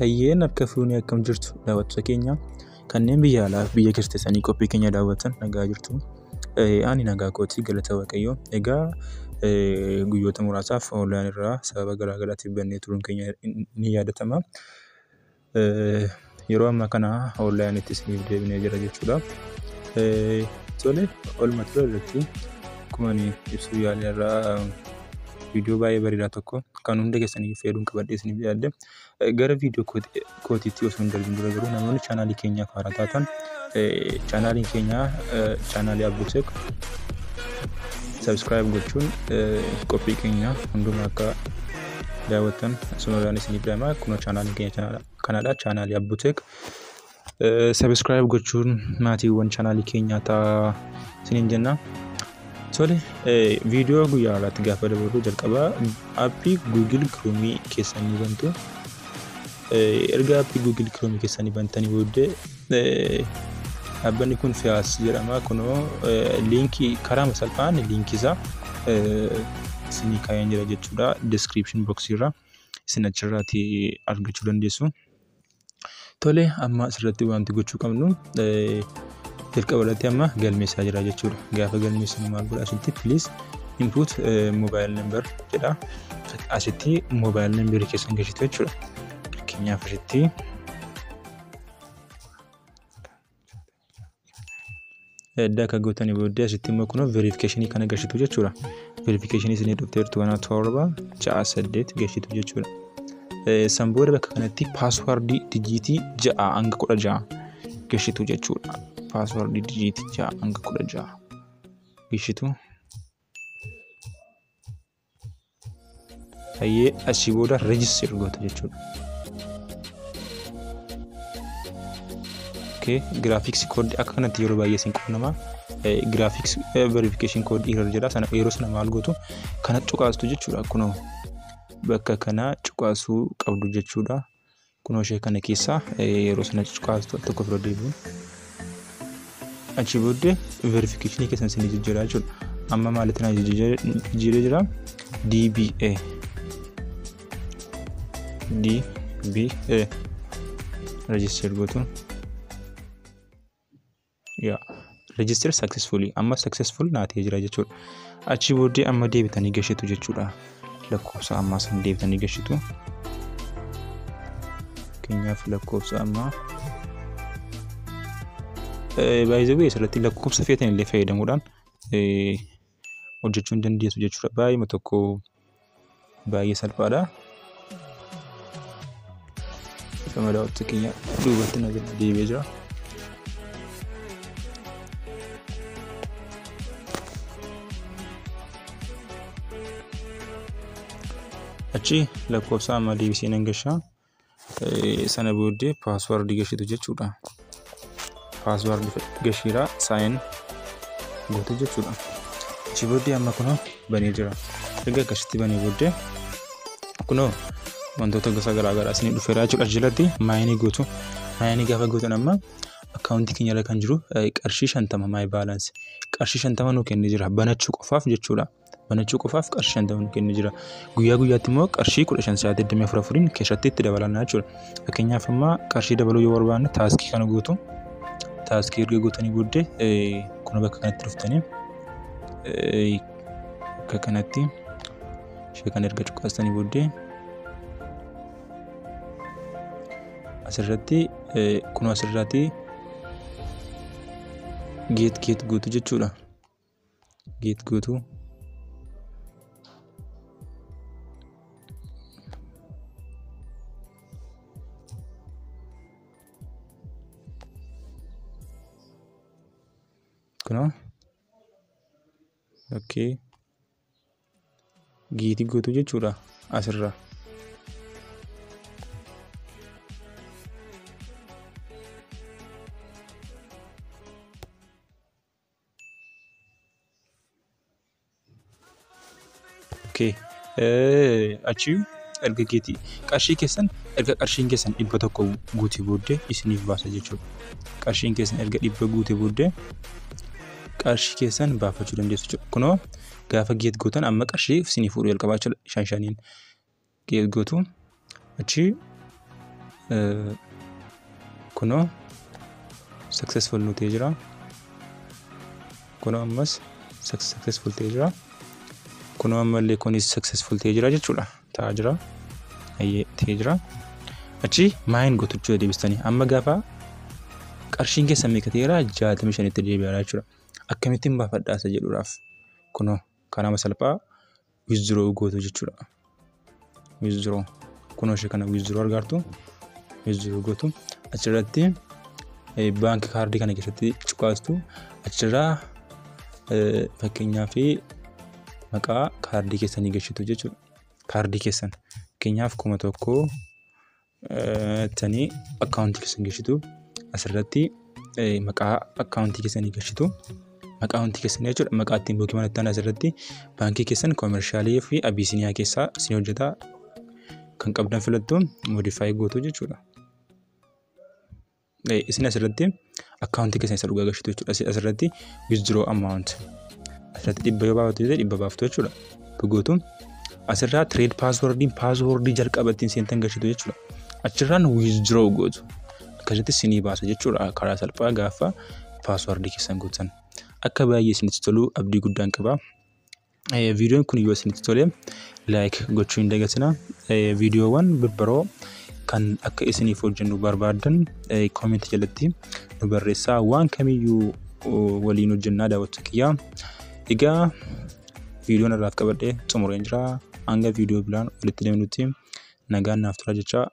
Hayyeen harka fuunee akkam jirtu daawwattoota keenya kanneen biyya alaa fi biyya keessa teessanii qophii keenya daawwattan nagaa jirtu. Ani nagaa kooti galata Waaqayyoo. Egaa guyyoota muraasaaf onlaayinii irraa sababa garaa garaatiif bannee turuun keenya ni yaadatama. Yeroo ammaa kana onlaayiniitti isiniif deebinee jira jechuudha. Tole, oolmaa ture irratti akkuma ani ibsuu yaale irraa viidiyoo baay'ee bareedaa tokko kan hunda keessaniif fayyadu qabadhee isiniif dhiyaadhe. Gara viidiyoo kootiitti osoo hin darbin dura garuu namoonni chaanaalii keenyaaf haaraa taatan, chaanaaliin keenya chaanaalii Abbuuteek subscribe gochuun qophii keenya hundumaa akka daawwattan asumarraan isiniif dhama. Kunoo chaanaaliin keenya kanadha, chaanaalii Abbuuteek. Subscribe gochuun maatiiwwan chaanaalii keenyaa ta'aa isiniin jenna. Tole, viidiyoo guyyaa har'aatti gaafa dabarru jalqabaa aappii Google Chrome keessanii bantu. Erga aappii Google Chrome keessanii bantanii booddee dhaabbanni kun Fias jedhama. Kunoo liinkii karaa salphaan liinkii isaa isinii kaa'een jira jechuudha. Description box irra isin achirraatii argachuu dandeessu. Tole, amma asirratti wanti gochuu qabnu jalqaba irratti amma galmeessaa jira jechuudha. Gaafa galmeessinu maal godha? Asitti please input mobile number jedha. Asitti mobile number keessan galchitu jechuudha. Fakkeenyaaf asitti edda akka gootanii booddee asitti immoo kunoo verification kana galchitu jechuudha. Verification isinii dhufteertu kana 7 6 8 galchitu jechuudha. San booda bakka kanatti paaswardii dijiitii 6 hanga 16 galchitu jechuudha. Paaswardii dijiitii 6 hanga 16 galchitu. Hayyee, asii booda register gootu jechuudha. Okay, graphics code akka kanatti yeroo baay'ee isin quunnama. Graphics verification code error jedha. Sana yeroo sana maal gootu? Kana cuqaastu jechuudha. Kunoo bakka kana cuqaasuu qabdu jechuudha. Kunoo ishee kana keessaa yeroo sana cuqaastu tokko bira deebi'u. Achi booddee verification keessan isin jijjiiraa jechuudha. Amma maalitti na jijjiiree jira? DBA. DBA. Register gootu. Yaa, register successfully, amma successful naa ta'ee jira jechuudha. Achi booddee amma deebitanii gashitu jechuudha. Lakkoofsa ammaa san deebitanii gashitu. Fakkeenyaaf lakkoofsa ammaa. Baay'ee asirratti lakkoofsa feetan illee fayyadamuudhaan hojjechuu hin dandeessu jechuudha. Baay'ee tokko baay'ee salphaadha. Ifa daawwattoota keenya duubatti na deebi'ee jira. Achi lakkoofsa amma deebisee nan gashaa. Sana booddee paaswardii gashitu jechuudha. Paaswardii gashiiraa sign gootu jechuudha. Achi booddee amma kunoo banee jira. Erga akkasitti banee booddee kunoo wantoota gosa garaa garaa isinii dhufeera jechuudha. Jalatti mineii gootu. Mineii gaafa gootan amma akkaawuntii keenya irra kan jiru qarshii 50, my balance qarshii 50 nuu kennee jira banachuu qofaaf jechuudha. Banachuu qofaaf qarshii 50 nuu kennee jira. Guyyaa guyyaatti immoo qarshii 15 sa'aatii 24 keessatti itti dabalannaa jechuudha. Fakkeenyaaf amma qarshii dabaluu yoo barbaanne taaskii kana gootu. Taaskii erga gootanii booddee kun bakka kanatti dhuftanii bakka kanatti ishee kana erga cuqqaastanii booddee asirratti kun asirratti get gootu jechuudha. Get gootu. Kunoo okay geetii gootu jechuudha asirraa. Okay, achi erga geetii qarshii keessan erga qarshiin keessan 100 guutee booddee isiniif baasa jechuudha. Qarshiin keessan erga 100 guutee booddee qarshii keessan baafachuu dandeessu jechuudha. Kunoo gaafa get gootan amma qarshii isinii fuudhuu jalqabaa jechuudha. Shan shaniin get gootu. Achi Kunoo successful nu ta'ee jira. Kunoo ammas successful ta'ee jira. Kunoo ammallee kunis successful ta'ee jira jechuudha. Ta'aa jira. Ta'ee jira. Achi mine gootu jechuudha deebistanii. Amma gaafa qarshiin keessan meeqa ta'eera? 65tti deebi'aara jechuudha. Akkamittiin baafadhaa isa jedhuudhaaf kunoo karaa salphaa withdraw gootu jechuudha. Withdraw, kunoo ishee kana withdraw argaartu, withdraw gootu. Achirratti baankii kaardii kana keessatti cuqaastu. Achirraa fakkeenyaaf maqaa kaardii keessanii galchitu jechuudha. Kaardii keessan fakkeenyaaf 1000 jettanii akkaawuntii keessan galchitu. Asirratti maqaa akkaawuntii keessanii galchitu. Maqaa akkaawuntii keessanii jechuudha. Maqaa ittiin buukii banattan asirratti baankii keessan Commercial fi Abisiiniyaa keessaa isin hojjetaa kan qabdan filattu, modify gootu jechuudha. Isin asirratti akkaawuntii keessan isa dhugaa galchitu jechuudha. Asirratti withdraw amount asirratti 100 yoo baafatu ta'e 100 baaftu jechuudha. Gootu asirraa trade passwordiin passwordii jalqaba ittiin seentan galchitu jechuudha. Achirraan withdraw gootu. Akkasitti isinii baasa jechuudha karaa salphaa gaafa passwordii keessan guutan. Akka baay'ee isinitti tolu abdii guddaan qaba. Viidiyoon kun yoo isinitti tole like gochuu hin dagatinaa. Viidiyoowwan birbiroo kan akka isiniif hojjennu barbaaddan commentii jalatti nu barreessaa. Waan kamiyyuu waliin hojjennaa, daawwattoota kiyyaa. Egaa viidiyoon irraaf qabadhee xumureen jira. Hanga viidiyoo biraan walitti deemnutti nagaan naaf tura jecha.